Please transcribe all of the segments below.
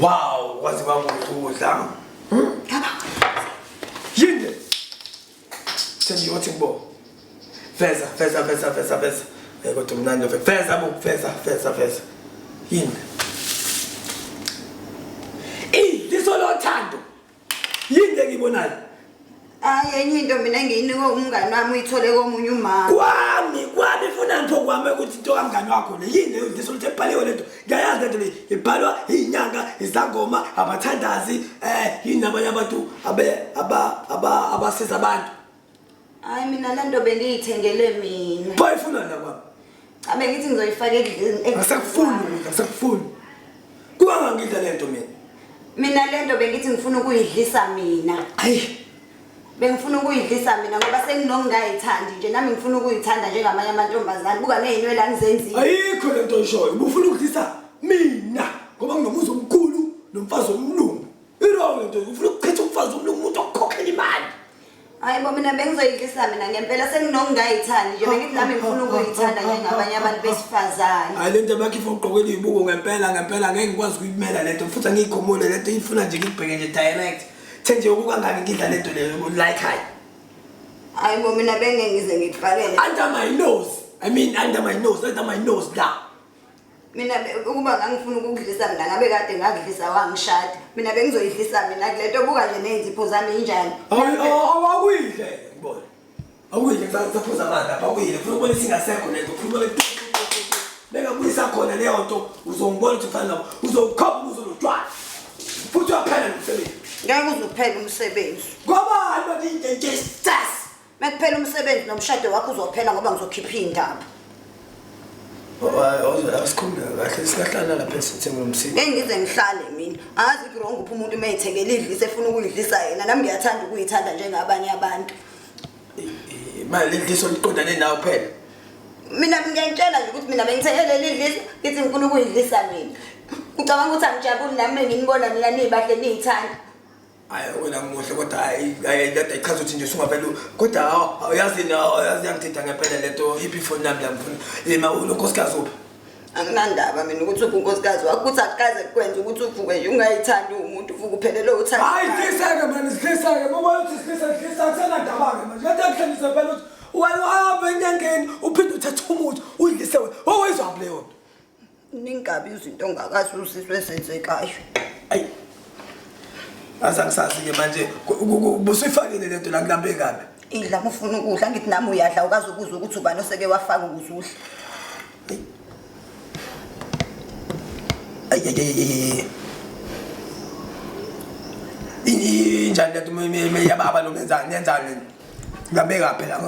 Wow, kwaze kwakuhle ukudla. Yini? Sengiyothi ngibona. Veza, veza, veza, veza, veza. Eh kodwa mnandi lo veza bo, veza, veza, veza. Yini? Idliso lothando. Yini engiyibonayo? Hayi enye into mina engiyinikwe umngani wami uyithole komunye umama. Kwami, kwami ifuna ngipho kwami ukuthi into kamngani wakho le yini leyo dliso lothe ibhaliwe lento. Ngiyayazi lento le ibhalwa izinyanga, izangoma, abathandazi, eh yini nabanye abantu abe aba aba abasiza abantu. Hayi mina le nto bengiyithengele mina. Pho ifuna la kwami. Cha bengithi ngizoyifaka ekudleni. Angisakufuni ukudla, angisakufuni. Kuba ngidla lento mina. Mina le nto bengithi ngifuna ukuyidlisa mina. Ayi. Bengifuna ukuyidlisa mina ngoba senginokungayithandi nje nami ngifuna ukuyithanda njengamanye amantombazane. Buka nezinwele angizenzile. Ayikho lento oyishoyo. Ubufuna ukudlisa mina ngoba nginomuzi omkhulu nomfazi omlungu. I-wrong lento ufuna ukuchitha umfazi womlungu umuntu okukhokhela imali. Hayi bo mina bengizoyidlisa mina ngempela senginokungayithandi nje bengithi nami ngifuna ukuyithanda njengabanye abantu besifazane. Hayi lento yakho ifuna ugqokela izibuko ngempela ngempela ngeke ngikwazi ukuyimela lento futhi angiyikhumule lento ifuna nje ngikubheke nje direct. Thenje ukukangaki ngidla lento leyo like hayi. Hayi bo mina bengeke ngize ngikufakele. Under my nose. I mean under my nose, under my nose la. Mina ukuba ngangifuna ukukudlisa mina ngabe kade ngakudlisa wangishada. Mina bengizoyidlisa mina kule nto buka nje nezinzipho zami injani. Awakuyidle ngibona. Awuyidle ngisaphuza amanzi lapha awuyidle ufuna ukubona isingasekho lento ufuna ukubona bengabuyisa khona leyo nto uzongibona ukuthi ufana nabo uzokhopha uzolotshwala futhi uyaphela nomsebenzi. Ngeke uze uphele umsebenzi. Ngobani bathi into nje stress. Mekuphela umsebenzi nomshado wakho uzophela ngoba ngizokhipha iy'ndaba. Asikhulume kahle singahlala lapha esithenge umsini. Ngeke ngize ngihlale mina. Angazi ku-wrong uphi umuntu uma ey'thengela idlisa efuna ukuyidlisa yena. Nami ngiyathanda ukuyithanda njengabanye abantu. Manje leli dliso liqondane nawe kuphela. Mina ngiyantshela nje ukuthi mina bengithengele leli dliso ngithi ngifuna ukuyidlisa mina. Ucabanga ukuthi angijabuli nami nginibona nina nibahle niyithanda. Hayi wena muhle kodwa hayi hayi lento ichaza ukuthi nje usungavele kodwa awuyazi awuyazi yangithinta ngempela lento iphi ifoni yami la ngifuna yema ulonkosikazi uphi? Anginandaba mina ukuthi uphi unkosikazi wakho ukuthi akukaze kukwenze ukuthi uvuke nje ungayithandi umuntu uvuke uphelelwe uthando. Hayi dliseke mani sidliseke uma uthi sidlise dlisa akusenandaba-ke manje lento yakuhlelise phela ukuthi wena uhambe enyangeni uphinde uthathe umuthi uyidlise wena owayizwaphi leyo nto. Ningabi izinto ongakazi uzizwe ezenzekayo. Ayi. Azangisazi ke manje busuyifakile lento la kulambe kabi. Idla uma ufuna ukudla ngithi nami uyadla ukaze ukuzwa ukuthi ubani oseke wafaka ukuze udle. Ay ay ay ay. Injani lento yababa noma yenzani yenzani? Kulambe kabi la.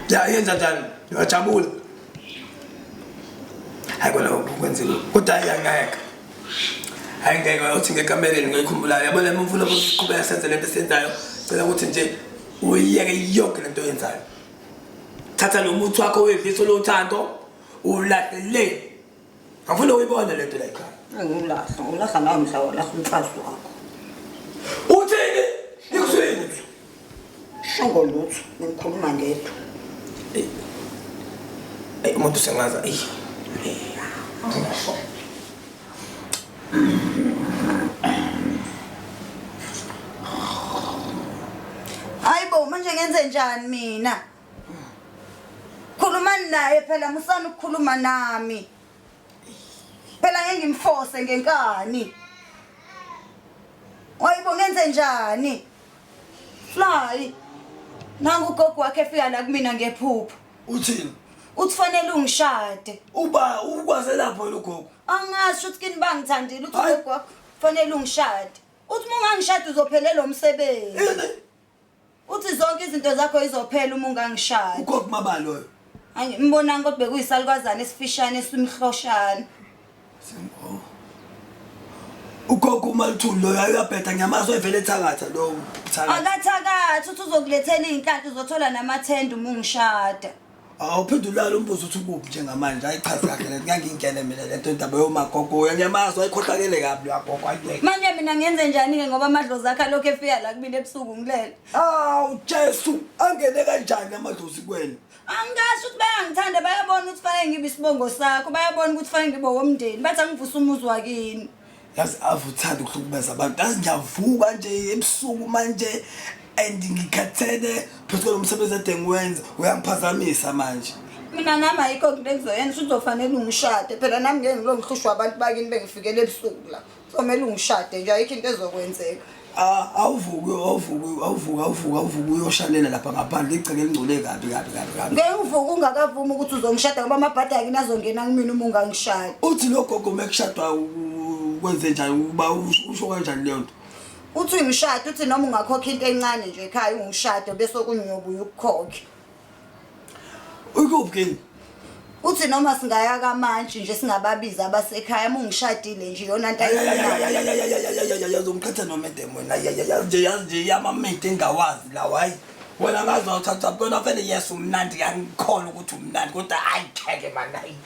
Ya yenza njani? Uyajabula. Hayi kona kwenzile. Kodwa hayi angeke. Hayi ngeke uthi ngekamereni ngiyikhumbulayo. Yabona uma ufuna ukuqhubeka senze lento esiyenzayo, cela ukuthi nje uyiyeke yonke lento oyenzayo. Thatha lo muthi wakho wedliso lothando ulahle le. Angifuni uyibone lento la ekhaya. Angilahla, ulahla nawe mhla walahla umfazi wakho. Uthini? Ngikuzwile. Shongo lutho, ngikhuluma ngedwa. Ey umuntu sengaza ey. Hayibo manje ngenze njani mina? Khulumani naye phela musani ukukhuluma nami. Phela ngeke ngimforce ngenkani. Hayibo ngenze njani? Fly. Nangu ugogo wakhe efika la kumina ngephupho. Uthini? Uthi fanele ungishade. Uba ukwaze lapho yena ugogo. Angazi ukuthi kini bangithandile uthi Hayi. ugogo wakho fanele ungishade. Uthi uma ungangishadi uzophelelwa umsebenzi. Ini? Uthi zonke izinto zakho izophela uma ungangishadi. Ugogo mabani loyo? Angimbonanga kodwa bekuyisalukwazana esifishane esimhloshana. Simbo. Ugogo uMalithuli loyo ayuyabheda ngiyamazi oyivele ethakatha lo thakatha. Akathakathi uthi uzokulethela iy'nhlanhla uzothola namathenda uma ungishada. Awuphinde ulale umbuzo uthi ukuphi njengamanje. Ayichazi kahle le nto, ngingene mina le nto indaba yomagogo. Ngiyamazi wayekhohlakele kabi lo gogo ayeke. Manje mina ngenze njani-ke ngoba amadlozi akhe alokhu efika la kumina ebusuku ngilele. Awu Jesu, angene kanjani amadlozi kuwena? Angasho ukuthi bayangithanda bayabona ukuthi fanele ngibe isibongo sakho, bayabona ukuthi fanele ngibe womndeni. Bathi angivuse umuzi wakini. Yazi ave uthanda ukuhlukumeza abantu. Yazi ngiyavuka nje ebusuku manje and ngikhathele phezu kwalo msebenzi ade ngiwenza uyangiphazamisa manje. Mina nami ayikho into engizoyenza, usho uzofanele ungishade. Phela nami ngeke ngilo ngihlushwa abantu bakini bengifikele ebusuku la. Kuzomele ungishade nje ayikho into ezokwenzeka. Ah, awuvuki awuvuki awuvuki awuvuki awuvuki uyoshalela lapha ngaphandle igceke elingcole kabi kabi kabi kabi. Ngeke uvuke ungakavumi ukuthi uzongishada ngoba amabhadi akini azongena kumina uma ungangishadi. Uthi lo gogo mekushadwa kwenze njani uba usho kanjani leyo nto? Uthi ungishade uthi noma ungakhokha into encane nje ekhaya ungishade bese okunyobuya ukukhokhe. Ukuphi kini? Uthi noma singaya kamantshi nje singababiza abasekhaya uma ungishadile nje iyona nto ayifunayo. Uzongiqhatha nomedem wena nje yazi nje yamamede engawazi lawa hayi wena ngazi wawuthatha kona vele yes umnandi ngiyangikholwa ukuthi umnandi kodwa hayi ngeke mani hayi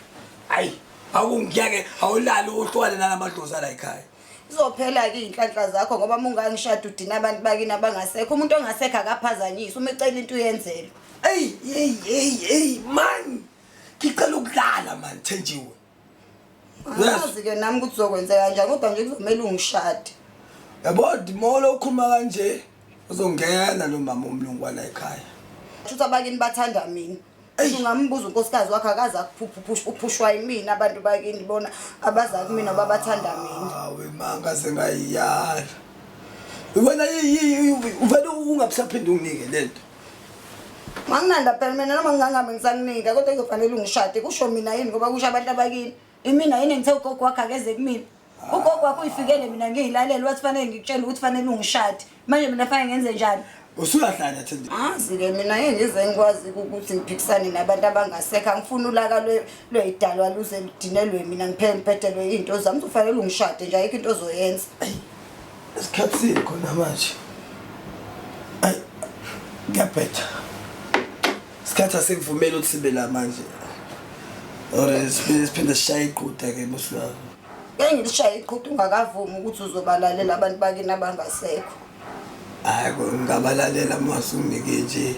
hayi awungiyeke awulali uhlwane nalamadlozi ala ekhaya. Izophela-ke iy'nhlanhla zakho ngoba uma ungangishada udina abantu bakini abangasekho. Umuntu ongasekho akaphazanyiswa, uma ecela into uyenzelwa. Eyi hey hey hey man ngicela ukulala man Thenjiwe. Angazi-ke nami ukuthi uzokwenzeka kanjani kodwa nje kuzomele ungishade. Yabo Dimolo ukhuluma kanje uzongena lo mama omlungu wala ekhaya. Shuthi abakini bathanda mina. Ungambuza unkosikazi wakho akaze akuphupha uphushwa yimina abantu bakini bona abaza kumina babathanda mina. Awe manga sengayiyala. Wena uvele ungabusaphinde unginike lento. Manginanda phela mina noma ngingangabe ngisakunika kodwa kuzofanele ungishade kusho mina yini ngoba kusho abantu abakini. Imina yini ngithe ugogo wakhe akeze kumina. Ugogo wakho uyifikele mina ngiyilalele wathi fanele ngikutshele ukuthi fanele ungishade. Manje mina fanele ngenze njani? Usuyahlanya Thembi. Azi-ke mina ngeke ngize ngikwazi ukuthi ngiphikisane nabantu abangasekho. Angifuni ulaka lwey'dalwa luze ludinelwe mina ngiphele ngibhedelwe iy'nto zami. Uzofanele ungishade nje ayikho into ozoyenza. Isikhathi sini khona manje? Ayi kuyabheda. Isikhathi asikuvumeli ukuthi sibe la manje. Or siphinde sishaye iqhude ke musilwa. Ngeke ngilishaye iqhude ungakavumi ukuthi uzobalalela abantu bakini abangasekho. Hayi ngingabalalela uma usunginike nje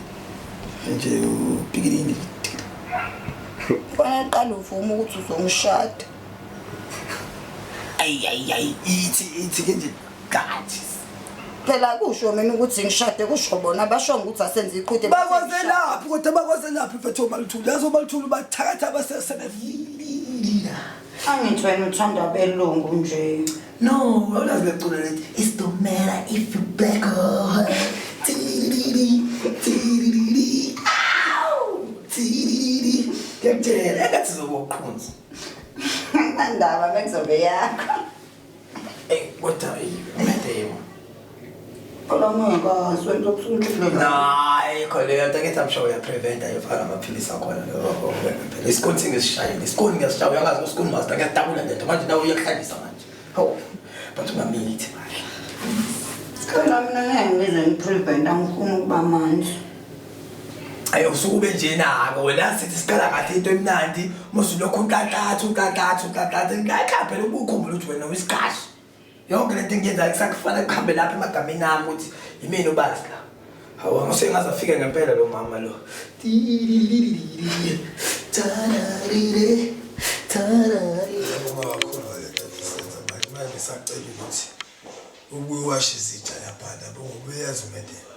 nje upikilini. Kufanele uqale uvume ukuthi uzongishada. Ayi ayi ayi ithi ithi ke nje gathi. Phela kusho mina ukuthi ngishade kusho bona basho ukuthi asenze iqhude. Bakwazelaphi kodwa bakwazelaphi mfethu oMaluthuli yazi oMaluthuli bathakatha abasesebevila. Angithi wena uthanda abelungu nje. No, awulazi leculo lethi It don't matter if you black or white. Tiriri, tiriri, ow, tiriri. Ngiyakutshela engathi uzoba uqhunzi. Andaba bekuzobe yakho. Ey, kodwa umede Phela ungakazi wenza okusukuthile. Hayi kho leyo nto ngithi I'm sure uyapreventa yofaka amaphilisi akhona phela isikoni singesishayile isikoni ngiyasishaya uyangazi usikoni master ngiyadabula lento manje nawe uyakuhlanyisa manje hawu but ungamithi manje Phela mina ngeke ngize ngiprevent angifuni ukuba manzi. Ayi usuke ube njena-ke wena sithi siqala kahle into emnandi musulokhu unhlanhlatha unhlanhlatha unhlanhlatha nhlanhla phela ubukhumbula ukuthi wena uyisiqashi yonke lento engiyenzayo kusakufanele kuhambe lapha emagameni ami ukuthi yimina ubazi la hawu ngase ngaze afike ngempela lo mama lo Ngisacela ukuthi ubuye uwashe izitsha laphana ngoba uyazi umendela.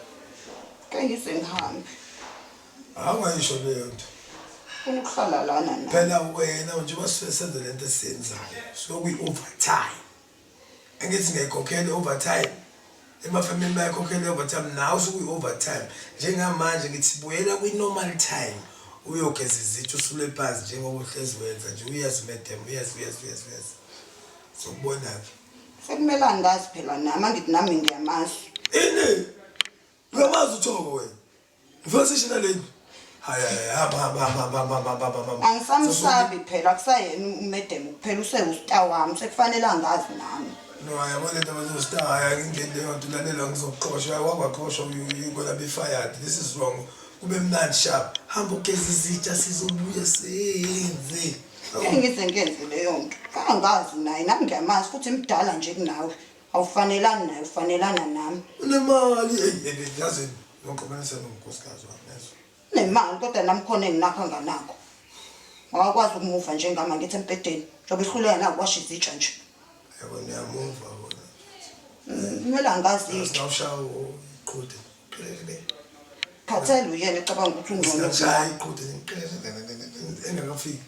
Ke ngize ngihambe. Awungayisho leyo nto. Funa ukuhlala lana na. Phela wena njengoba sisuke senza lento esiyenzayo suke kuyi-overtime. Angithi ngiyayikhokhela i-overtime. Emafemini bayakhokhela i-overtime nawe usuke uyi-overtime. Njengamanje ngithi buyela kwi-normal time uyogeza izitsha usule phansi njengoba uhlezi wenza nje uyazi madam uyazi uyazi uyazi uyazi. Sokubona-ke. Sekumele angazi phela nami angithi nami ngiyamazi. Ini? Uyamazi uThoko wena? Ufuna sisho naleli? Hayi hayi hamba hamba hamba hamba hamba hamba hamba hamba. Angisamsabi phela kusayena umedem kuphela usewusta wami sekufanele angazi nami. No yabo lento bazosta hayi angingeni leyo nto lalela ngizokuxosha wakwaxoshwa you gonna be fired. This is wrong. Kube mnandi sharp. Hamba ugeza izitsha sizobuya senze. Ngeke ngize ngiyenze leyo nto. Angazi naye nami ngiyamazi futhi mdala nje kunawe. Awufanelani naye ufanelana nami. Unemali hey yazi ngiqobanisa nonkosikazi wami yezo. Unemali kodwa nami khona enginakho anganakho. Awakwazi ukumuva njengami angithi embhedeni. Njengoba ehluleka nakuwasha izitsha nje. Yabo niyamuva wona. Kumele angazi. Singawushaya iqhude. Qhelele. Khathele uyena ecabanga ukuthi ungcono. Singawushaya iqhude engakafiki.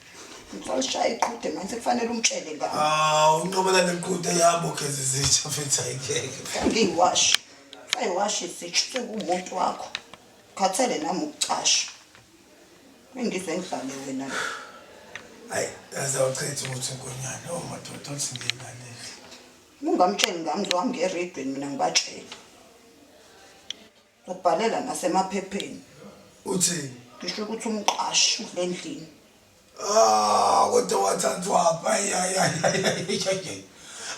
Ngizolishaya iqhude manje sekufanele umtshele ngami. Ah, unqobela leqhude yabo geza izitsha mfethu ayikeke. Ngiyiwashi. Sayiwashi izitsha sekuwumuntu wakho. Khathele nami ukucasha. Bengize ngidlale wena la. Hayi, azawuchitha ukuthi inkonyane. Oh madoda, uthi ngiyilalele. Ungamtsheli ngami ngizohamba ngiye eredweni mina ngibatshele. Ngizokubhalela nasemaphepheni. Uthini? Ngisho ukuthi umqashi udle endlini. Ah, kodwa wathathwaphi? Ayi ayi ayi ayi ayi.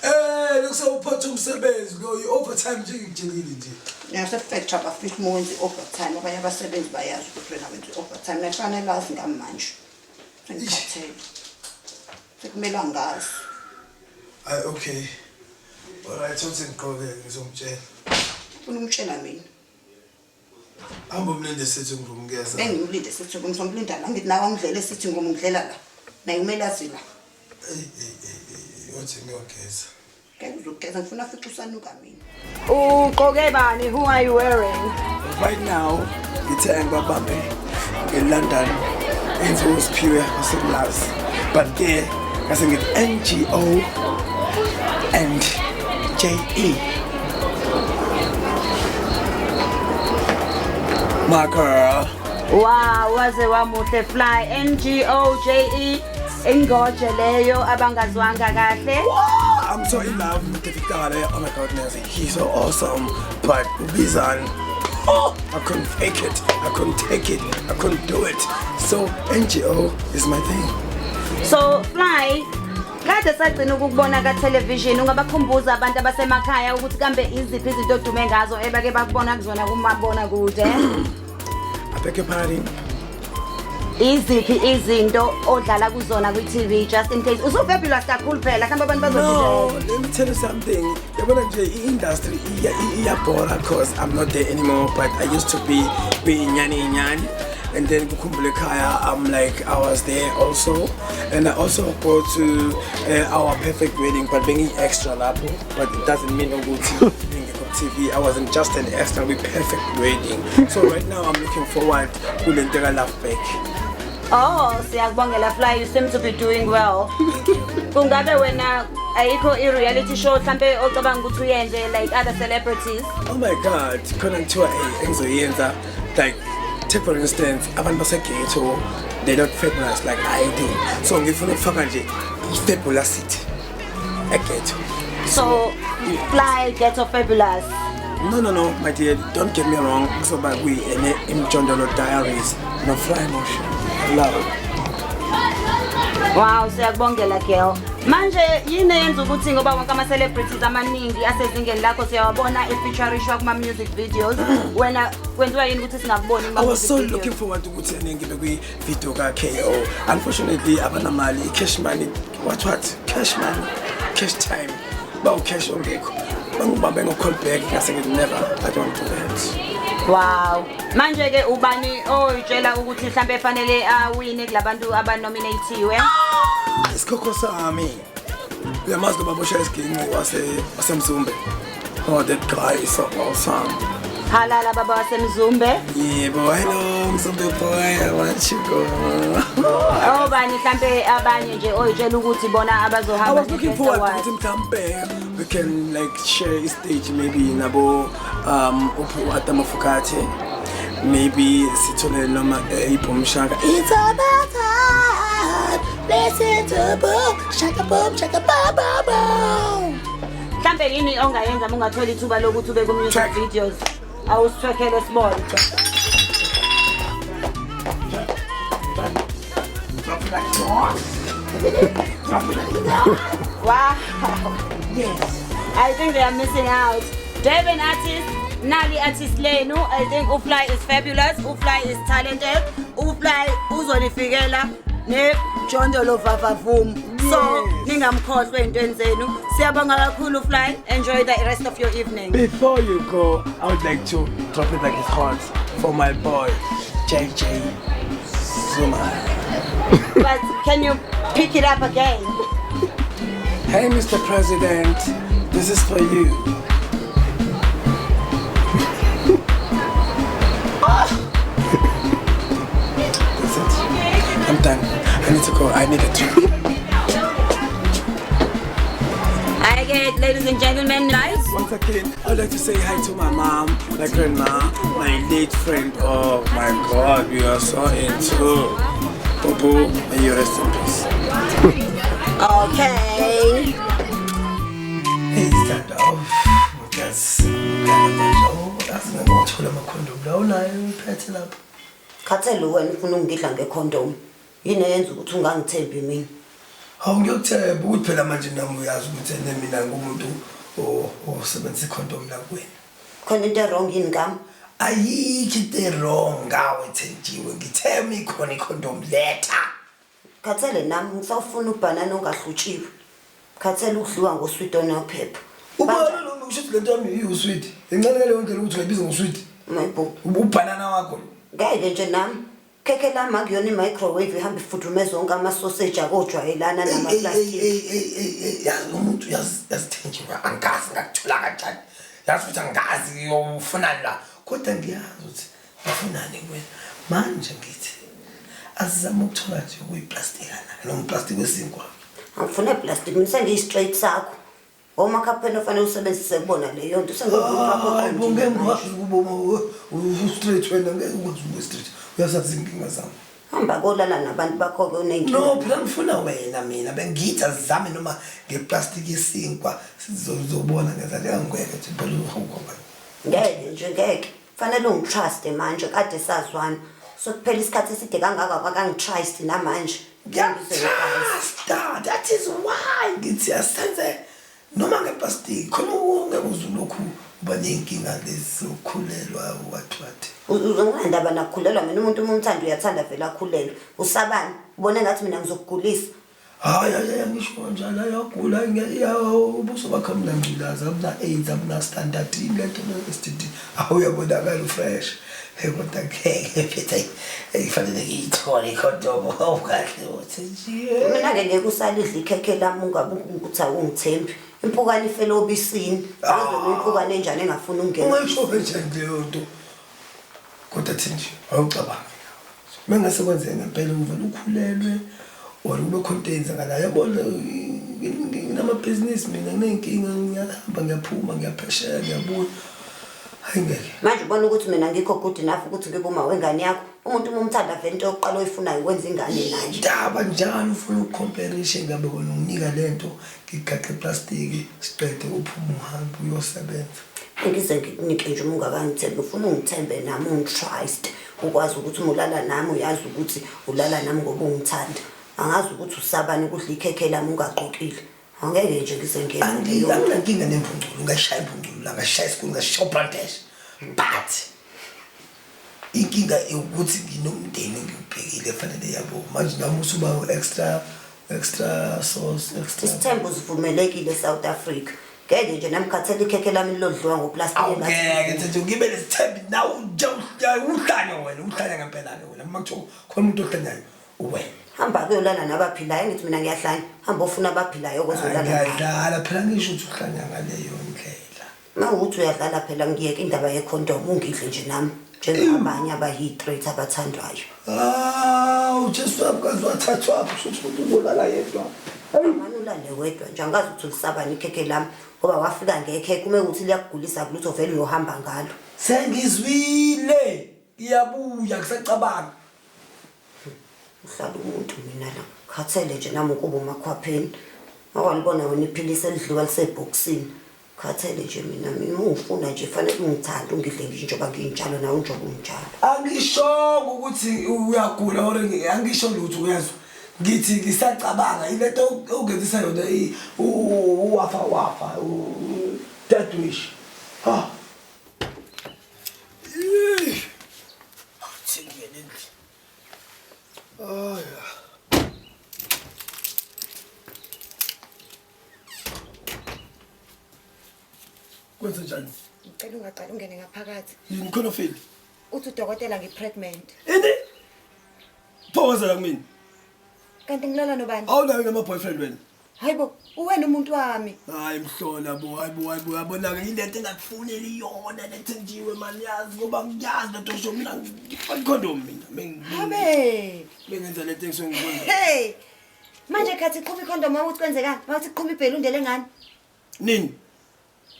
Eh, lokusewuphatha umsebenzi lo i-overtime nje ngikutshelile nje. Nase-factory abafihli uma wenza i-overtime abanye abasebenzi bayazi ukuthi wena wenza i-overtime nakufanele azi ngami manje. Sengikhathele. Sekumele angazi. Hayi okay. Alright, uthi ngigqoke ngizomtshela. Ufuna umtshela mina. Hamba umlinde sitting room kuyeza. Bengimlinde sitting room ngizomlinda la ngithi nawe angidlele sitting room ngidlela la. Naye kumele azi la. Ey ey ey, uthi ngiyogeza. Ngeke uzogeza ngifuna futhi usanuka mina. Ugqoke bani? Who are you wearing? Right now, ngithe ngibabambe eLondon enziwe uSiphiwe waseMlazi. But ke ngase ngithi NGO and JE. My girl. Wow, waze wamuhle Fly. N G O J E ingoje leyo abangazwanga kahle. I'm so in love with David Gale. Oh my goodness, he's so awesome. But Ubizan, oh, I couldn't fake it. I couldn't take it. I couldn't do it. So NGO is my thing. So Fly, kade sagcina ukukubona ka television ungabakhumbuza abantu abasemakhaya ukuthi kambe iziphi izinto odume ngazo ebake bakubona kuzona kumabona kude. I beg your pardon. Iziphi izinto odlala kuzona kwi-TV just in case usufabulous kakhulu phela mhlawumbe abantu No, bazodideka. let me tell you something. Yabona nje i-industry iyabhora cause I'm not there anymore, but I used to be kwi-Inyani Inyani. And then Kukhumbule Ekhaya, I'm like, I was there also. And I also go to Our Perfect Wedding, but being extra lapho, but it doesn't mean ukuthi ngekho TV. I wasn't just an extra with Perfect Wedding. So right now I'm looking forward kule nto ka-Love Back. Oh, siyakubongela Fly, you seem to be doing well. Kungabe wena ayikho i-reality show mhlambe ocabanga ukuthi uyenze like other celebrities? Oh my God, khona kuthiwa engizoyenza like take for instance abantu baseghetto, they not fabulous like I do. So ngifuna ukufaka nje i-fabulousity eghetto. So Fly Ghetto Fabulous. No, no, no, my dear, don't get me wrong. Kuzoba kuyi Imjondolo Diaries no Fly Motion. Love. Wow, siyakubongela girl. Manje yini eyenza ukuthi ngoba wonke ama celebrities amaningi asezingeni lakho siyawabona efeaturishwa kuma music videos, wena kwenziwa yini ukuthi singakuboni kuma I was music so videos? looking forward ukuthi ene ngibe kwi-video ka-KO. Unfortunately, abanamali, i-cash money, what, cash money, cash time. Bawu-cash ongekho. Bangibambe ngo-call back, ngase ngithi never, I don't do that. Wow. Manje ke ubani oyitshela ukuthi mhlambe fanele awine kulabantu abanominatiwe? Isikhokho sami. Uyamazi lo baba oshaya isiginci waseMzumbe. Oh, that guy is so awesome. Halala baba waseMzumbe. Yebo, hello Mzumbe boy, I want you go. Obani mhlambe abanye nje oyitshela ukuthi bona abazohamba I was looking ne-Best forward Award? ukuthi mhlambe we can like share a stage maybe nabo uphu Adama Fukati, maybe sithole noma iBoom Shaka. It's about time. Listen to boom shaka boom shaka ba ba boom. Mhlambe yini ongayenza uma ungathola ithuba lokuthi ube ku-music Track. videos? Awusithwekhele sibone. Wow. Yes. I think they are missing out. Durban artist Nali artist lenu, I think uFly is fabulous, uFly is talented, uFly uzonifikela ne Jondolo Vavavoom. So ningamkhohlwa ey'ntweni zenu. Siyabonga kakhulu Fly. Enjoy the rest of your evening. Before you go, I would like to drop it like it's hot for my boy, JJ Zuma. But can you pick it up again? Hey, Mr. President, this is for you. That's it. I'm done. I need to go. I need a drink. I get, ladies and gentlemen, guys. Once again, I'd like to say hi to my mom, my grandma, my late friend. Oh my God, we are so into Bobo, may you rest in peace. Okay. Hey, stand up. That's manje. Oh, yazi ngiyothola amakhondomu la unayo uphethe lapho. Khathele wena ufuna ukungidla ngekhondomu. Yini eyenza ukuthi ungangithembi mina? Hawu ngiyokuthemba ukuthi phela manje nami uyazi ukuthi ene mina ngumuntu osebenzisa ikhondomu la kuwena. Khona into e-wrong yini ngami? Ayikho into e-wrong ngawe Thenjiwe. Ngithemba ikhona ikhondomu letha. Khathele nami ngisawufuna ubhanana ongahlutshiwe. Khathele ukudliwa ngoswidi onophepha. Ubona lo kusho ukuthi lento yami iwuswidi. Incane ngaleyo ndlela ukuthi ungayibiza ngoswidi. Maybo. Ubhanana wakho lo. Ngeke nje nami. Khekhe lami akuyona i-microwave ihamba ifudumeze wonke amasoseji akojwayelana nama-plastic. Yazi umuntu yazi yazithenjiwe angazi ngakuthola kanjani. Yazi futhi angazi ufunani la. Kodwa ngiyazi ukuthi ngifunani kuwena. Manje ngithi asizame ukuthola nje okuyiplastikana noma uplastic wesinkwa. Angifune plastic mina sengiyi-straight sakho. Omakhapheni ofanele usebenzise kubona leyo nto sengiwumuntu wakho Hayi bo oqondile ngeke manje. ngikwazi ukuba u-straight wena ngeke ukwazi ukuba straight. Uyazazi inkinga zami. Hamba kolala nabantu bakho-ke uney'nkinga. No, phela ngifuna wena mina bengithi azame noma ngeplastic yesinkwa sizobona ngenza ngeke nje phela uhawukhomba. Ngeke nje ngeke. Fanele ungi-trust manje kade sazwana. Sekuphela isikhathi eside kangaka kwakangi-trust namanje. Ngiyaku-trusta. That is why ngithi asenze noma ngeplastic khona ungeke uze ulokhu uba ney'nkinga lezi zokukhulelwa what what. Uzongendaba nakukhulelwa mina umuntu uma umthanda uyathanda vele akhulelwe. Usabani? Ubone ngathi mina ngizokugulisa. Hayi hayi hayi angisho kanjalo ayagula ubuso bakho abunangculaza abuna-AIDS abuna-standard yini lento le-STD awuyabonakala u-fresh. Hey kodwa ngeke phethe hayi kufanele ngiyithole ikhondomu awukahle uthi nje. Mina-ke ngeke usalidla ikhekhe lami ungabe ukuthi awungithembi. Impukane ifele obisini. Azi wena impukane enjani engafuni ukungena. Ungayisho kanjani leyo nto? Kodwa Thenji awucabangi. Mengase kwenzeke ngempela uvele ukhulelwe or kube khona into eyenzakalayo yabona nginamabhizinisi mina nginey'nkinga ngiyahamba ngiyaphuma ngiyaphesheya ngiyabuya hayi ngeke. Manje ubona ukuthi mina ngikho good enough ukuthi ngibe uma wengane yakho. Umuntu uma umthanda vele into yokuqala oyifunayo ukwenza ingane naye. Indaba njalo ufuna ukukhomperisha ngabe wena unginika lento ngigaxe iplastiki siqede uphume uhambe uyosebenza. Ngize ngikunike nje uma ungakangithembi ufuna ungithembe nami ungi-trust ukwazi ukuthi uma ulala nami uyazi ukuthi ulala nami ngoba ungithanda. Angazi ukuthi usabani ukudla ikhekhe lami ungagqokile. Angeke nje ngize ngiyenze leyo nto. Anginankinga nempunculu ngashaya impunculu la ngashaya isikole ngashaya ubrandesh but inkinga ukuthi nginomndeni engiwubhekile fanele yabo manje nami usuba extra extra sauce extra. Isithembu sivumelekile eSouth Africa. Ngeke nje nami khathele ikhekhe lami lilodliwa ngoplastic. Awungeke nje ngibe nesithembu nawe uhlanya wena uhlanya ngempela ke wena uma kuthiwa khona umuntu ohlanyayo uwena. Hamba kuyolala nabaphilayo ngithi mina ngiyahlanya. Hamba ofuna abaphilayo kozolala nabo. Ngiyadlala phela ngisho ukuthi uhlanya ngaleyo ndlela. Mawukuthi uyadlala phela ngiyeke indaba yekhondom ungidle nje nami njengabanye abayi-straight abathandwayo. Ah, uJesu wami kaze wathathwa kusho ukuthi umuntu uzolala yedwa. Manje ulale wedwa nje angazi ukuthi ulisabani ikhekhe lami ngoba wafika ngekhekhe uma ukuthi liyakugulisa kulutho vele uyohamba ngalo. Sengizwile iyabuya kusacabanga. Uhlala umuntu mina la. Khathele nje nami ukuba umakhwapheni. Awalibona wena iphilisi elidliwa lisebhokisini. Khathele nje mina mina ungifuna nje fanele ungithande ungidle nje njengoba nginjalo nawe njengoba unjalo. Angishongo ukuthi uyagula or angisho lutho uyezwa. Ngithi ngisacabanga ilento ongenzisa yona uwafa wafa death wish. Ha. Kwenze njani? Ngicela ungaqali ungene ngaphakathi. Yini khona ofeli? Uthi udokotela ngi-pregnant. Ini? Pho wazela kumina. Kanti ngilala nobani? Awunayo nama-boyfriend wena. Hayibo, uwena umuntu wami. Hayi mhlola bo, hayi bo, hayi bo, yabona-ke yilento engakufuneli yona lethenjiwe mani yazi ngoba ngiyazi lento osho mina ngifaka ikhondom mina. Habe. Bengenza lento engisuke ngikwenza. Hey. Manje khathi iqhuma ikhondom wawuthi kwenzekani? Wawuthi iqhuma ibhelunde lengane. Nini?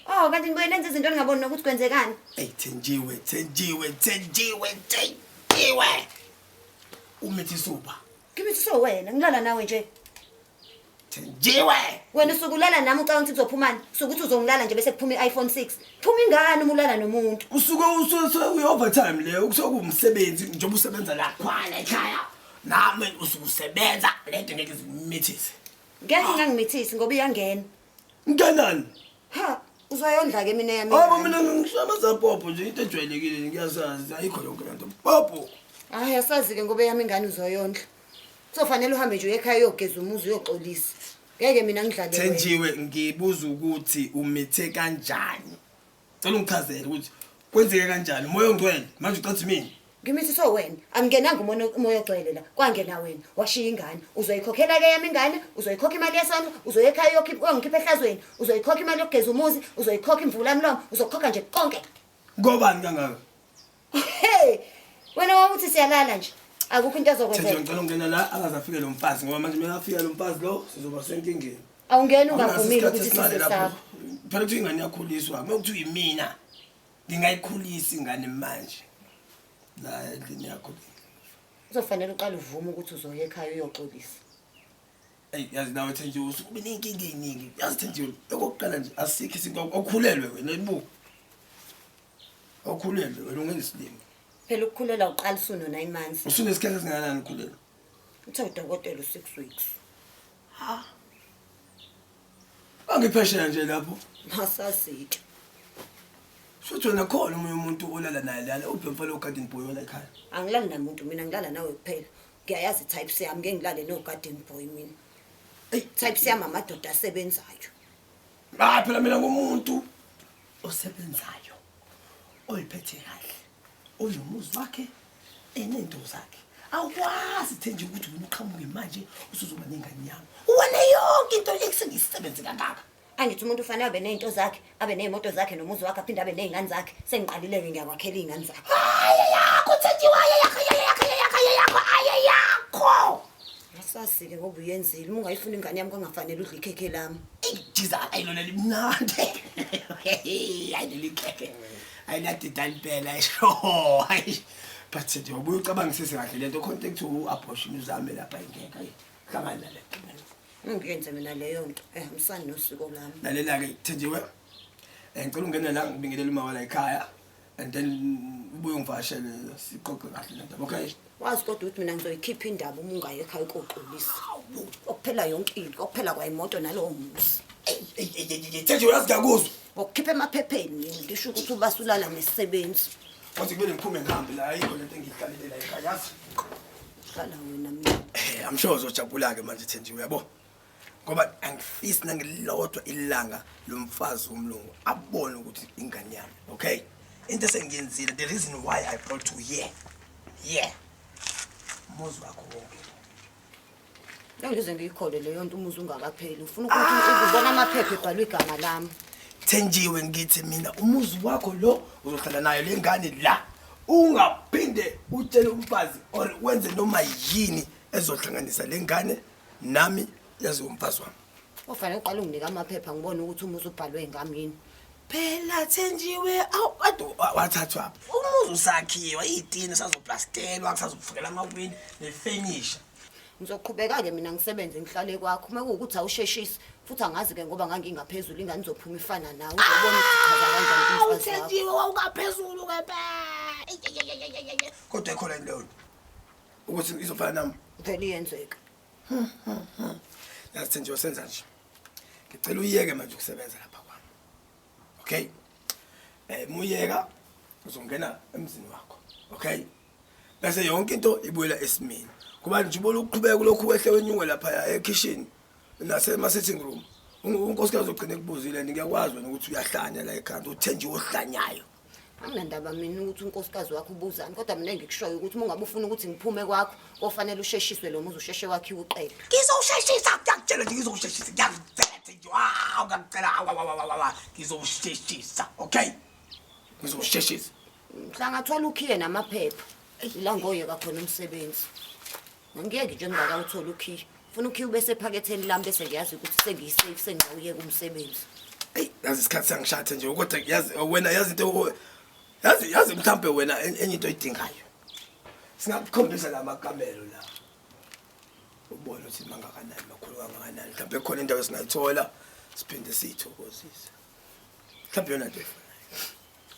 Oh, kanti nibuye nenze izinto ningaboni nokuthi kwenzekani. Ey Thenjiwe, Thenjiwe, Thenjiwe, Thenjiwe. Umithi suba. Ngibithi so wena, ngilala nawe nje. Thenjiwe. Wena usuke ulala nami ucabanga ukuthi kuzophumani? Usuke uthi uzongilala nje bese kuphuma i-iPhone 6. Phuma ingane uma ulala nomuntu. Usuke usuke uyi-overtime leyo, kusuke kuwumsebenzi njengoba usebenza la khwala ekhaya. Nami usuke usebenza lento ngeke izikumithise. Ngeke ingangimithisi ngoba iyangena. Ngenani? Ha, uzoyondla ke mina yami. Hayi mina ngishabaza popo nje into ejwayelekile ngiyazazi ayikho yonke lento. Popo. Hayi asazi ke ngoba eyami ingane uzoyondla. Kuzofanele uhambe nje uye ekhaya uyogeza umuzi uyoxolisa. Ngeke mina ngidlale wena. Thenjiwe ngibuza ukuthi umithe kanjani. Cela ungichazele ukuthi kwenzeke kanjani umoya ongcwele manje ucathi mina. Ngimithi so wena, angingenanga umoya umoya ogcwele la. Kwangena wena, washiya ingane. Uzoyikhokhela ke yami ingane, uzoyikhokha imali yesondlo, uzoya ekhaya uyokhipha uyongikhipha ehlazweni, uzoyikhokha imali yokugeza umuzi, uzoyikhokha imvula mlomo, uzokhokha nje konke. Ngobani kangaka? Hey! Wena wawuthi siyalala nje. Akukho into Thenjiwe ezokwenzeka. ngicela ungena la angaze afike lo mfazi ngoba manje mina afika lo mfazi lo sizoba senkingeni. Awungeni Awunaso ungavumile isikhathi ukuthi esincane size lapho. sakho. Phela kuthiwa ingane iyakhuliswa. Uma kuthiwa imina ngingayikhulisa ingane manje. La endlini yakho. Kuzofanele uqale uvume ukuthi uzoya ekhaya uyoxolisa. Eyi yazi nawe Thenjiwe usuke ube ney'nkinga ey'ningi. Yazi Thenjiwe okokuqala nje asikho isinto awukhulelwe wena ibuka. Awukhulelwe wena ungenza isilima. Phela ukukhulela uqala usuno 9 months. Usunesikhathi esingakanani ukhulelwe? Uthe udokotela u6 weeks. Ha. Angiphesheya nje lapho. Masasike. Shuthi wena khona omunye umuntu olala naye lana uphi mfana ogarden boy wala ekhaya. Angilali namuntu mina ngilala nawe kuphela. Ngiyayazi types yami ngeke ngilale no garden boy mina. Ey Types yami amadoda asebenzayo. Ah phela mina ngumuntu osebenzayo. Oyiphethe kahle. Onomuzi wakhe enento zakhe. Awukwazi Thenji ukuthi wena uqhamuke manje usuzoba nengane yami. Wena yonke into ekusengisebenze kangaka. Angithi umuntu ufanele abe nezinto zakhe, abe nezimoto zakhe nomuzi wakhe aphinde abe nezingane zakhe. Sengiqalile ke ngiyakwakhela izingane zakhe. Hayi yakho Thenjiwe hayi yakho hayi yakho hayi yakho hayi yakho hayi yakho. Asazi-ke ngoba uyenzile. Uma ungayifuni ingane yami kwangafanele udle ikhekhe lami. Eyi jiza ayilona limnandi. Hayi leli khekhe. Ayiladida impela sho. Hayi. But nje ubuye ucabangisise kahle lento khona into ekuthiwa u-abortion uzame lapha ingeke ayi. Hlangana nale nto. Ungiyenze mina leyo nto. Ehambisani nosiko lami. Lalela-ke Thenjiwe. Ngicela ungene la ngibingelele uma wala ekhaya and then ubuye ungivakashele sixoxe kahle le ndaba okay? Wazi kodwa ukuthi mina ngizoyikhipha indaba uma ungayi ekhaya ukoxolisa. Okuphela yonke into, okuphela kwayimoto nalowo muzi. Eyi eyi eyi eyi, eyi Thenjiwe yazi ngiyakuzwa. Ngokukhipha emaphepheni ngisho ukuthi ubasulala nesisebenzi. Wathi kumele ngiphume ngihambe la ayikho lento engiyihlalele la ekhaya yazi. Hlala wena mina. I'm sure uzojabula-ke manje Thenjiwe yabo. Ngoba angifisi nangelilodwa ilanga lomfazi womlungu abone ukuthi ingane yami, okay? Into esengiyenzile, the reason why I brought you here. Yeah. Umuzi wakho wonke. Ngize ngiyikholwe leyo nto umuzi ungakapheli. Ufuna ukuthi ubona amaphepha ebhalwe igama lami. Thenjiwe ngithi mina umuzi wakho lo uzohlala nayo le ngane la. Ungaphinde utshele umfazi or wenze noma yini ezohlanganisa le ngane nami yazi umfazi wami. Ufanele uqale unginike amaphepha ngibone ukuthi umuzi ubhalwe ngami yini. Phela Thenjiwe awu kade wathathwa umuzi usakhiwa iy'tini sazoplastellwa kusazofukela amawindi nefenisha. Ngizoqhubeka-ke mina ngisebenze ngihlale kwakho uma kuwukuthi awusheshisi futhi angazi-ke ngoba ngangingaphezulu ingane izophuma ifana nawe uzobona ukuthi chaza kanjani Awu kumfazi wakho. Thenjiwe wawungaphezulu ngempela. Kodwa ikhona into leyo ukuthi izofana nami. Vele iyenzeka. Yazi Thenjiwe senza nje. Ngicela uyeke manje ukusebenza lapha kwami. Okay? Muyeka uzongena emzini wakho. Okay? Bese yonke into ibuyela esimeni. Kuba nje ubona ukuqhubeka lokhu wehle wenyuke lapha ekhishini nase sitting room. Unkosikazi ugcine kubuzile ngiyakwazi wena ukuthi uyahlanya la ekhanda uthenjiwe ohlanyayo. Anginandaba mina ukuthi unkosikazi wakho ubuzani kodwa mina engikushoyo ukuthi uma ungabe ufuna ukuthi ngiphume kwakho kofanele usheshiswe lo muzi usheshe wakhiwe uqede. Ngizowusheshisa ngiyakutshela nje ngizowusheshisa ngiyakutshela nje wow ngiyakutshela wa ngizowusheshisa okay ngizowusheshisa. Mhla ngathola ukhiye namaphepha ila ngoyeka khona umsebenzi. Angiyeki nje ngingakawutholi ukhiye. Funa ukhiye ube sephaketheni lami bese ngiyazi ukuthi sengiyisafe sengiyawuyeka umsebenzi. Eyi yazi isikhathi sangishatha nje kodwa yazi wena yazi into yazi yazi mhlambe wena enye into oyidingayo. Singakukhombisa la makamelo la. Ubone ukuthi mangakanani makhulu kangakanani. Mhlambe khona indawo esingayithola siphinde siyithokozise. Mhlambe yona nto efunayo.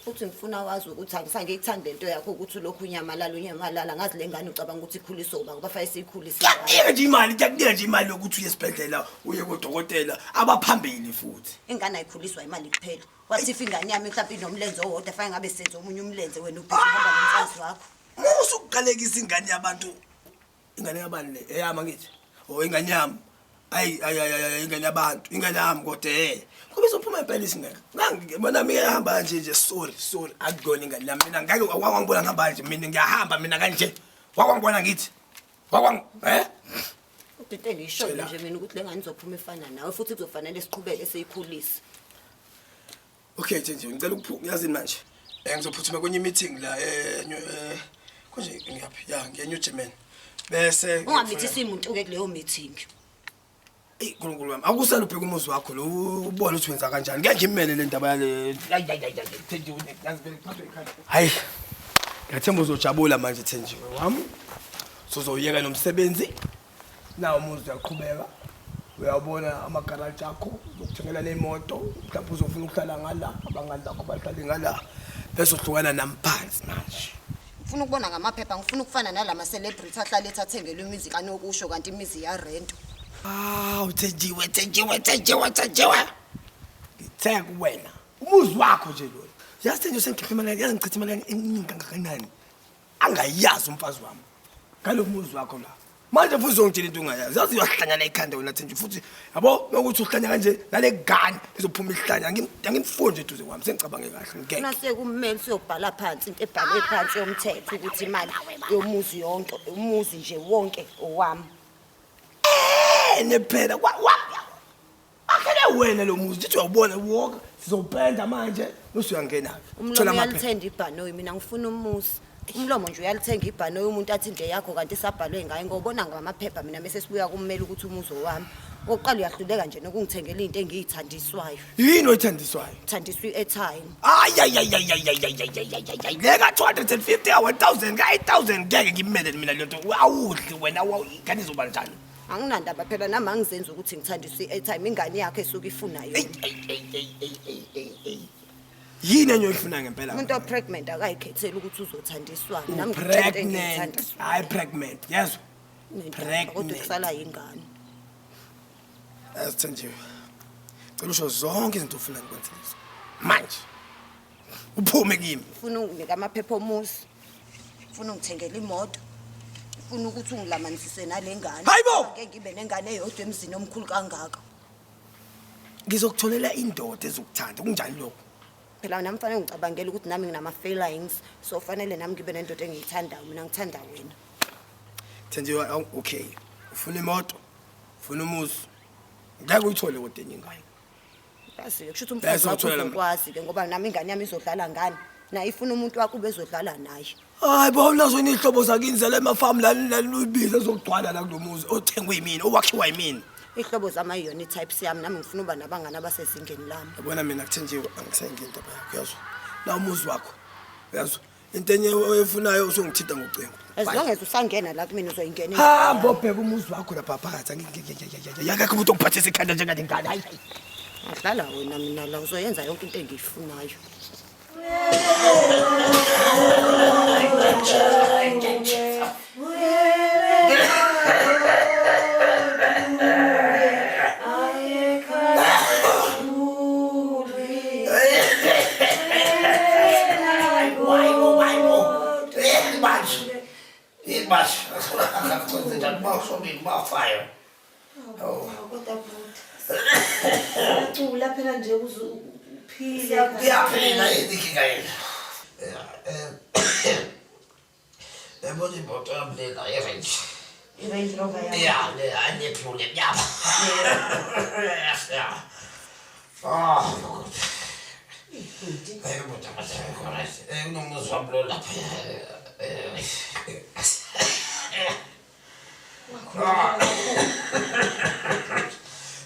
Futhi ngifuna wazi ukuthi angisangiyithandi lento yakho ukuthi ulokhu unyamalala unyamalala ngazi le ngane ucabanga ukuthi ikhuliswe uba ngoba fanele siyikhulise. Ngiyakunika nje imali, ngiyakunika nje imali yokuthi uye esibhedlela, uye kodokotela abaphambili futhi. Ingane ayikhuliswa imali kuphela. Wathi if ingane yami mhlawumbe inomlenze owodwa fanele ngabe senze omunye umlenze wena ubhizi uhamba nomfazi wakho. Musa ukuqalekisa ingane yabantu. Ingane yabani le? Eyami angithi. Oh ingane yami. Ayi ayi ayi ingane yabantu, ingane yami kodwa eh. Ngoba izophuma impela isingeke. Ngangibona mina ihamba kanje nje sorry sorry akuyona ingane yami mina ngeke wakwangibona ngihamba kanje mina ngiyahamba mina kanje. Wakwangibona ngithi. Wakwang eh? Kodwa into engiyishoyo nje mina ukuthi le ngane izophuma ifana nawe futhi kuzofanele siqhubeke siyikhulise. Okay nje ngicela ukuphuma yazini manje. Eh ngizophuthuma kwenye meeting la eh eh konje ngiyaphi? Ya ngiya New German. Bese ungamithisi umuntu ke kuleyo meeting. Ey uNkulunkulu wami akusale ubheka umuzi wakho lo ubone ukuthi wenza kanjani. Ngeke ngimele le ndaba yale. Hayi hayi hayi Thenjiwe yazi vele kuphathwe ikhanda. Hayi. Ngiyathemba uzojabula manje Thenjiwe wami. Sozoyeka nomsebenzi. Nawo umuzi uyaqhubeka. Uyabona amagaraji akho uzokuthengela nemoto mhlawumbe uzofuna ukuhlala ngala abangani bakho bahlale ngala bese uhlukana nami phansi manje. Ngifuna ukubona ngamaphepha ngifuna ukufana nalama celebrity ahlale ethi athengelwe imizi kanokusho kanti imizi yarento. Awu Thenjiwe Thenjiwe Thenjiwe Thenjiwe. Ngithe kuwena umuzi wakho nje lo. Yazi Thenjiwe sengikhiphe imali yazi ngichithe imali eningi kangakanani. Angayazi umfazi wami. Ngalo muzi wakho la. Manje futhi uzongitshela into ongayazi. Yazi uyahlanya ikhanda wena Thenji futhi yabo nokuthi uhlanya kanje nale gane izophuma ihlanya angimfundi eduze kwami sengicabange kahle ngeke. Nase kumele siyobhala phansi into ebhalwe phansi yomthetho ukuthi imali yomuzi yonke umuzi nje wonke owami. Ene phela kwa akhele wena lo muzi ndithi uyawubona wonke sizowupenda manje bese uyangena Umlomo uyalithenga ibhanoyi mina ngifuna umuzi. Umlomo nje uyalithenga ibhanoyi umuntu athi nje yakho kanti isabhalwe ngaye ngobona ngamaphepha mina bese sibuya kummeli ukuthi umuzi owami. Okokuqala uyahluleka nje nokungithengela into engiyithandiswayo. Yini oyithandiswayo? Thandiswa i-airtime. Ayayayayayayayayayayay le ka-250 ka-1000 ka-8000 ngeke ngimele mina le nto awudli wena ingane izoba njani Anginandaba phela nami angizenzi ukuthi ngithandiswa i-airtime ingane yakho esuke ifuna yona. Yini enye oyifuna ngempela? Umuntu o-pregnant akayikhetheli ukuthi uzothandiswani. Nami ngitshela into Pregnant. engiyithandiswa. Hayi pregnant, yezwa. Kodwa Pregnant. kusala yingane. Yazi Thenjiwe. Cela usho zonke izinto ofuna ngikwenzele zona. Manje. Uphume kimi. Ufuna unginike amaphepha omuzi. Ufuna ungithengele imoto. Ufuna ukuthi ungilamanise nale ngane. Hayibo! Ngeke ngibe nengane eyodwa emzini omkhulu kangaka. Ngizokutholela indoda ezokuthanda. Kunjani lokho? Phela nami fanele ngicabangele ukuthi nami nginama-feelings so fanele nami ngibe nendoda engiyithandayo mina ngithanda wena. Thenjiwe okay. Ufuna imoto? Ufuna umuzi? Ngeke uyithole kodwa enye ingane. Yazi-ke kusho ukuthi umfazi Bese wakho uthola la- uzokwazi-ke ngoba nami ingane yami izodlala ngani naye ifuna umuntu wakho ubezodlala naye Hayi bo unazo yini ihlobo zakini zala emafamu la lubiza ezokugcwala la kulomuzi othengwe yimina owakhiwa yimina. Iy'hlobo zami ayiyona i-types yami nami ngifuna uba nabangani abasezingeni lami. Yabona mina kuthenjiwe angisengi indaba yakho uyazwa. La umuzi wakho uyazwa. Into enye oyifunayo usungithinta ngocingo. As long as usangena la kumina uzoyingena. Hamba obheka umuzi wakho lapha phakathi. Akekho umuntu okuphathisa ikhanda njengale ngane. Hayi. Adlala wena mina la uzoyenza yonke into engiyifunayo. Siyacula phela nje ukuze uphile. Iyaphila yini inkinga yenu? Yabona imoto yami lena i-Range. I-Range Rover yakho. Ya, le hayi le blue le mnyama. Ya. Ah, good. Hayi imoto manje right. Kunomuzi wami lo lapha.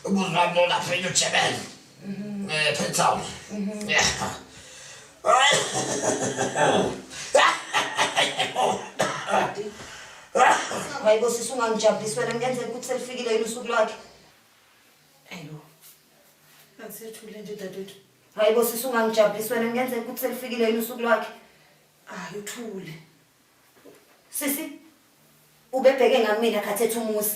Umuzi wami lo lapha eNew German. Cape Town. Yeah. Hayi bo sisi ungangijabulisi wena kungenzeka ukuthi selifikile yini usuku lwakhe. Ayo. Asethule nje dadewethu. Hayi bo sisi ungangijabulisi wena kungenzeka ukuthi selifikile yini usuku lwakhe. Hayi uthule. Sisi ubebheke ngakumina khathetha umuzi.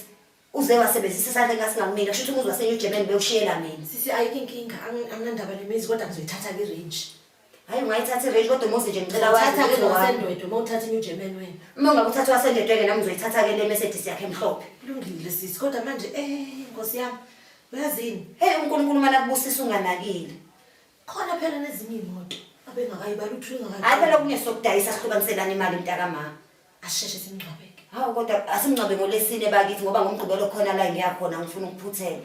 Uze wasebenzisa isandla engasingakumina kusho ukuthi umuzi waseNew German bewushiyela mina. Sisi ayikho inkinga anginandaba nemizi kodwa ngizoyithatha ke range. Hayi ungayithatha i-range kodwa umuzi nje ngicela wazi Uthatha ke ukuthi owami. nowasendwedwe uma uthatha iNew German wena. Uma ungabe uthatha wasendedwe-ke nami ngizoyithatha ke le Mercedes yakhe emhlophe. Kulungile sisi kodwa manje Nkosi yami uyazini Hey uNkulunkulu mana kubusisa unganakile. khona phela nezinye iy'moto abengakayibali uthule Hayi phela okunye sokudayisa sihlukaniselana imali mntakamama. Asheshe simngcwabeke. Hawu kodwa asimngcwabe ngolesine bakithi ngoba ngomgqibelo khona la ngiyakhona ngifuna ukuphuthela.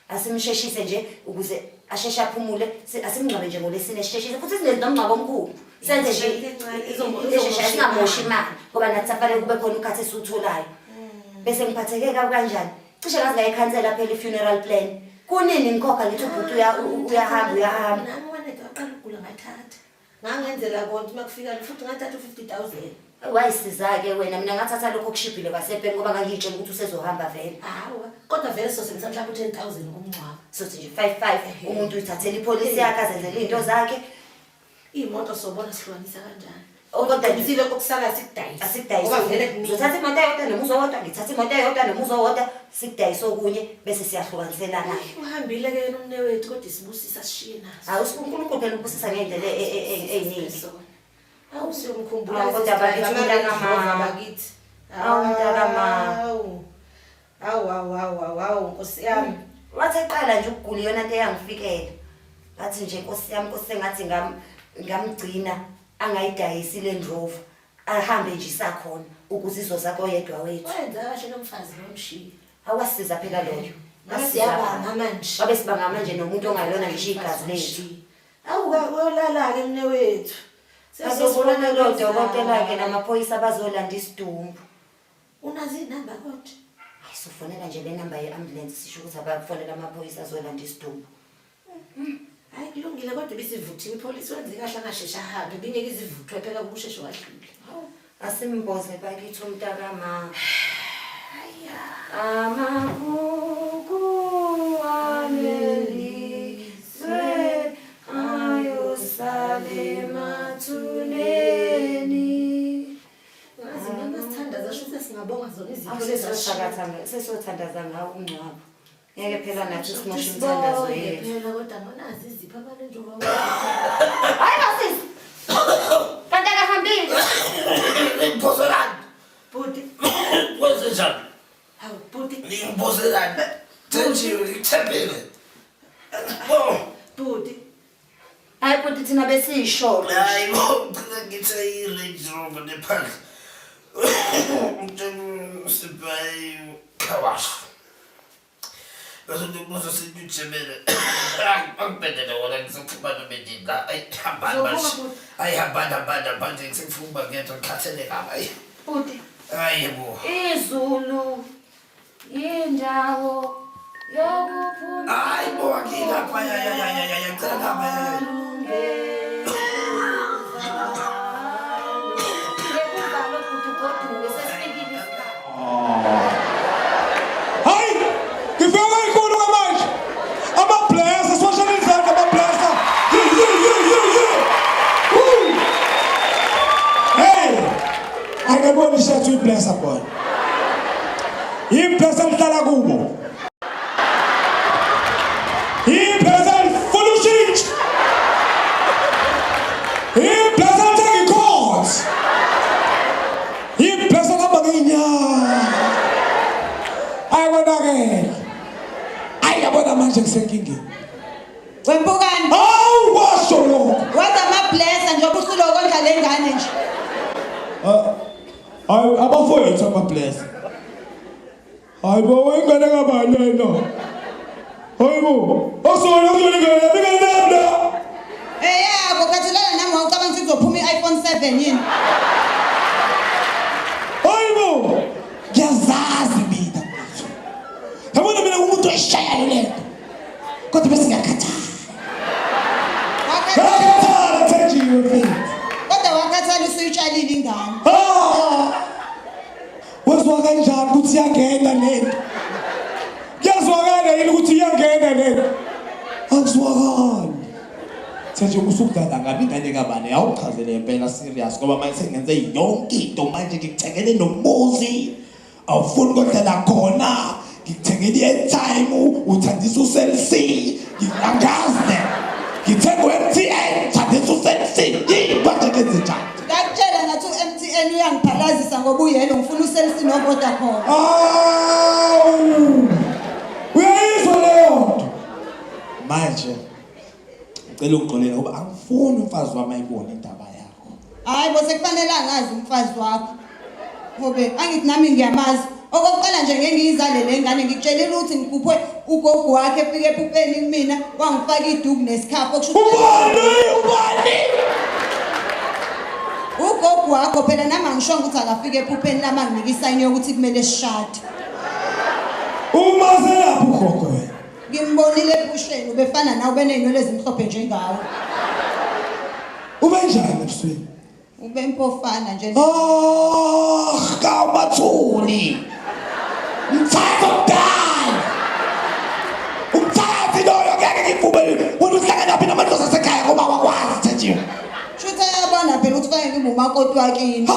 Asimsheshise nje ukuze asheshe aphumule asimngcwabe nje ngolesine sisheshise futhi singenzi nomngcwabo omkhulu. Senze nje esheshe singamoshi imali ngoba nathi safanele kube khona ukhathi esiwutholayo. Bese ngiphatheke kabi kanjani? Cishe ngaze ngayikhansela phela i-funeral plan. Kunini ngikhokha ngithi ubhuti uyahamba uyahamba. Nami wanede waqala ukugula ngathatha. Ngangenzela konke uma kufika futhi ngathatha u-50,000. Wayisiza-ke wena mina ngathatha lokho okushibhile kwasebhenki ngoba ngangiyitshela ukuthi usezohamba vele. Hawa, kodwa vele sosebenzisa mhlawumbe u-10,000 kumngcwabo. Sothi nje 5-5 umuntu uyithathela ipholisi yakhe azenzele iy'nto zakhe. Iy'moto sobona sihlukanisa kanjani. Kodwa Qinisile okusala sikudayise. Asikudayise. Ngoba vele kuningi. Uzothatha imoto eyodwa nomuzi owodwa, ngithatha imoto eyodwa nomuzi owodwa, sikudayise okunye bese siyahlukaniselana. Uhambile ke yena umnewethu kodwa isibusisa sishiye naso. Hawu uNkulunkulu phela ubusisa ngey'ndlela ey'ningi. Awu siyomkhumbula. Awu, kodwa bakithi umntakama. Bakithi. Awu mntakama. Awu. Awu awu awu awu awu Nkosi yami. Wathi eqala nje ukugula iyona nto eyangifikela. Ngathi nje Nkosi yami Nkosi sengathi ngamgcina angayidayisi le Rover. Ahambe nje isakhona ukuze izoza koyedwa wethu. Wenza kahle nomfazi nomshiya. Awasiza phela loyo. Ngabe siyabanga manje. Wabe sibanga manje nomuntu ongalona ngisho igazi lethu. Awu uyolala ke mne wethu. Sesibona lo dokotela ke namaphoyisa bazolanda isidumbu. Unazi inamba konje? Hayi sofonela nje le namba ye-ambulance sisho ukuthi abafonela amaphoyisa azolanda isidumbu. Hayi kulungile kodwa ibisivuthiwe ipholisi wenze kahle angasheshe ahambe ibingeke izivuthwe phela ukusheshe wadlula. Asimboze bakithi umntakama. Amagugu alelizwe ayosala emathuneni. Ngazi noma sithandaza sho ukuthi singabonga zona izipho Sesothandaza ngawo umngcwabo. Ngeke phela nathi simoshe imithandazo yethu. Phela kodwa ngonazi izipho abantu njengoba Hayi basisi. Kanti akahambile. Ngiphoselani? Bhuti. Kwenzenjani? Hawu bhuti. Ngiphoselani? Thenjiwe, ngikuthembile. Oh. Bhuti. Hayi bhuti thina besiyisholo. Hayi bo, ngicela ngithe i-Range Rover nephandle. Ngicela usibayi car wash. Bese ngibuza sengijimele. Angibhedele wona ngizophuma noma nini la. Ayi hambani manje. Ayi hambani hambani hambani ngisefuna ukuba ngedwa ngikhathele kabi. Ayi. Bhuti. Ayi bo. Izulu yindawo yokuphumula. Hayi bo angilapha ya ya ya ya ya ya ngicela ngihamba ya ya. Ngekuvalo bhuti ugoduke sesifikile isikhathi. Hayi, ngifika inkulu manje. Amablesser, social izandla amablesser. You you you you you. Woo. Hey, akubona ishathu iblesser boy. Iblesser lihlala kubo. Iblesser lifuna ushintsho. Iblesser lithenga ikhonzi. Iblesser lihamba ngeenyawo. Ayikonakele. Ayi yabona manje ngisenkingeni. Wempukane. Hawu washo lokho. Waza amablesser njengoba usulokondla lengane nje. Hayi abafowethu amablesser. Hayi bo ingane kabani lena? Hayi bo. Asona kuyona ingane yami ingane yami la. Eyakho khathulana nami wawucabanga ukuthi kuzophuma i-iPhone 7 yini? Hayi bo. Ngiyazazi mina. Yabona mina umuntu oyishayayo lento. Kodwa bese ngiyakhathala. Ngiyakhathala Thenjiwe mfethu. Kodwa wakhathala usuyitshalile ingane. Ah! Wezwa kanjani ukuthi iyangena lento? Kuyazwakala yini ukuthi iyangena lento? Akuzwakali. Thenjiwe usukudlala ngabi ingane kabani awuchazele impela serious ngoba manje sengenze yonke into manje ngikuthengele nomuzi. Awufuni kodlela khona ngikuthengele i-airtime uthandisa uCell C angazi ne ngithenga u-MTN uthandisa uCell C yini manje ngenze njani? Ngakutshela ngathi u-MTN uyangiphalazisa ngoba uyelo ngifuna uCell C noVodacom. Awu! Uyayizwa leyo nto? Manje ngicela ungixolele ngoba angifuni umfazi wami ayibone indaba yakho. Hayi bo sekufanele angazi umfazi wakho. Ngobe angithi nami ngiyamazi. Okokuqala nje ngeke ngiyizale le ngane ngikutshelile ukuthi ngikhuphwe ugogo wakhe efike ephupheni kumina wangifaka iduku nesikhafu okusho ukuthi Ubani? Ubani? ugogo wakho phela nami angishongo ukuthi akafike ephupheni lami anginike isayini yokuthi kumele sishade. Umazelaphi ugogo wena? Ngimbonile ephusheni ubefana nawe ubeney'nwele ezimhlophe njengawe. Ubenjani ebusweni? Ube mpofana nje. Oh, kaMathuli. Mthatha omdala. Umthathi loyo ngeke ngivume. Wena uhlanganaphi namadlozi asekhaya ngoba wakwazi Thenjiwe. Shuthi ayabona phela ukuthi fanele ngibe umakoti wakini.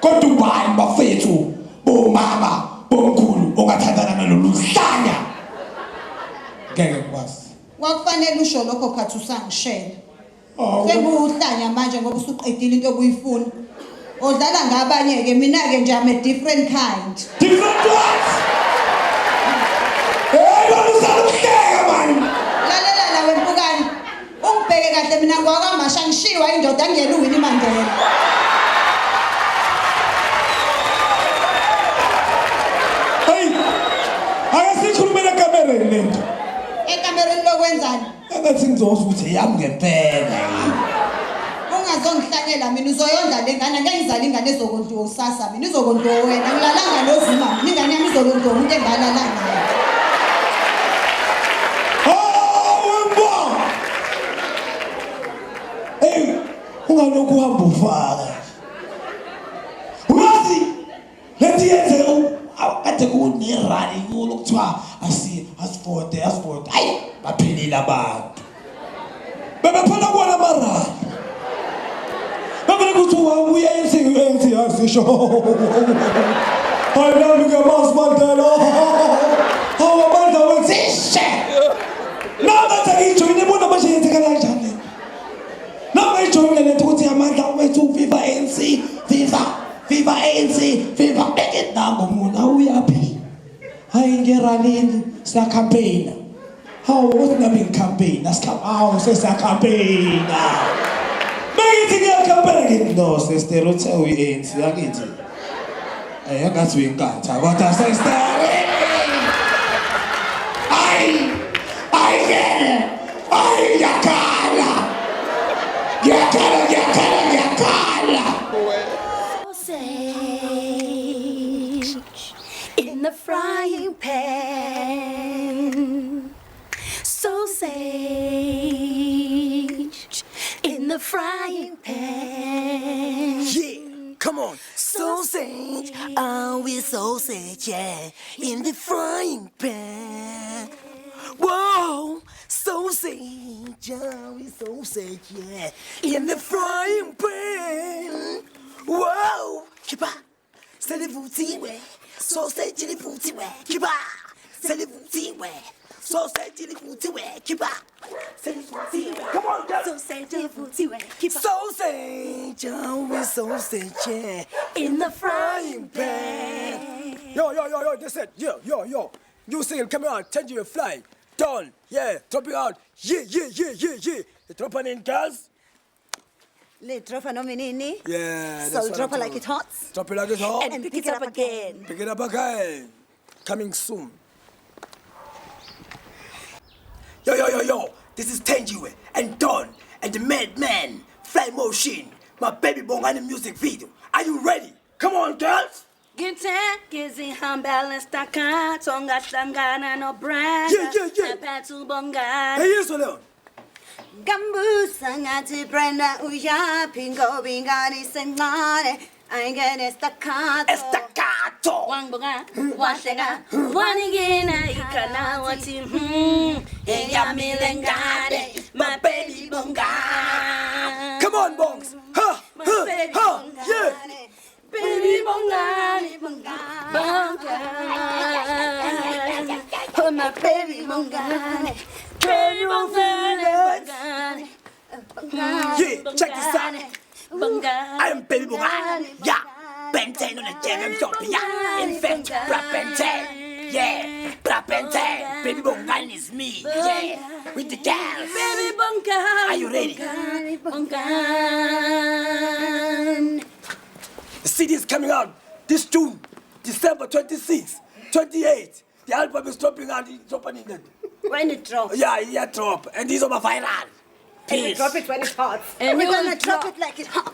Kodwa ubani bafethu bomama bomkhulu ongathandana nalolu hlanya? Ngeke ngikwazi. Kwakufanele usho lokho khathi usangishela. Senguhlanya manje ngoba usuqedile into obuyifuna. Odlala ngabanye ke mina ke nje I'm a different kind. Different what? Hey, lona usala ukuhleka mani. Lalela la wempukane. Ungibheke kahle mina ngwakwamasha ngishiwa indoda angiyena uWinnie Mandela. Hey. Ake sikhulumele ekamereni lento. Ekamereni lokwenzani? Engathi ngizozwa ukuthi eyami ngempela yini. Ungazongihlanyela mina uzoyondla le ngane angeke ngizale ingane ezokondliwa usasa mina izokondliwa wena ngilalanga nozuma mina ingane yami izokondliwa umuntu engalala naye. Hawu mbwa. Hey, ungalokhu uhamba ufaka. Uyazi lethi yenzeke kade kunerali kulo kuthiwa asi asivote asivote. Hayi baphelile abantu. Bebephela kuwona amarali. Bevele kuthi wabuya ANC ANC asisho. Hayi nami ngiyamazi Mandela. Hawu amandla wethu. Nami ngathi angiyijoyine bona manje yenzeka kanjani le. Nami ngayijoyina lento ukuthi amandla wethu viva ANC viva viva ANC viva beke nango umuntu awuyaphi. Hayi ngeralini siyacampaigna. Hawu ukuthi nami ngicampaigna hawu sesiyacampaigna. Bengithi ngiyacampaigna ngithi no sister uthe uyi-ANC akithi. Eh engathi uyinkatha kodwa sister. Ayi ayi ngeke. Ayi ngiyakhala. Ngiyakhala ngiyakhala ngiyakhala. Sausage in the frying pan. Sausage in the frying pan. Yeah, come on. Sausage, are we sausage, yeah, in the frying pan. Whoa, sausage, are we sausage, yeah, in the frying pan. Whoa, kiba, selivuthiwe, sausage livuthiwe, kiba, selivuthiwe, sausage livuthiwe, kiba, selivuthiwe. Come on, girl. Sausage livuthiwe, kiba. Sausage, are we sausage, yeah, In the frying pan. Yo, yo, yo, yo, this it. Yo, yo, yo. New single coming out, 10 year fly. Don, yeah, dropping out. Yeah, yeah, yeah, yeah, yeah. The drop on in, girls. Le dropper noma inini. Yeah. So that's what drop I'm it like talking it hot. Drop it like it's hot. And pick it up again. Pick it up again. Coming soon. Yo, yo, yo, yo. This is Tenjiwe and Don and the Madman Fly Motion. My baby Bongani music video. Are you ready? Come on, girls. Ngithe ngizihambela staccato ngahlangana noBrenda. Yeah, yeah, yeah. Ngaphethe uBongani. Hey, yes, Leon. Ngambuza ngathi Brenda uyaphi ngoba ingane isencane ayingene staccato. Staccato. Wangibuka, wahleka, wanikina ikhanda wathi eyami le ngane, my baby Bongani. Come on, Bongs. Ha, My ha, baby ha. Yeah. Bongani. Baby Bongani, Bongani. Oh my baby Bongani. Baby Bongani, Bongani. Yeah, check this out. Bongani. I am baby Bongani. Yeah. Ben 10 on the jam, I'm jumping. Yeah. In fact, Bra Ben 10. Yeah. Bra Ben 10. Baby Bongani is me. Yeah. With the girls. Baby Bongani. Are you ready? Bongani. The CD is coming out this June, December 26, 28. The album is dropping out. It's dropping in the, When it drops. yeah, yeah, drop. And these are my viral. And we Peace. drop it when it's hot. And We're you gonna will drop it like it's hot.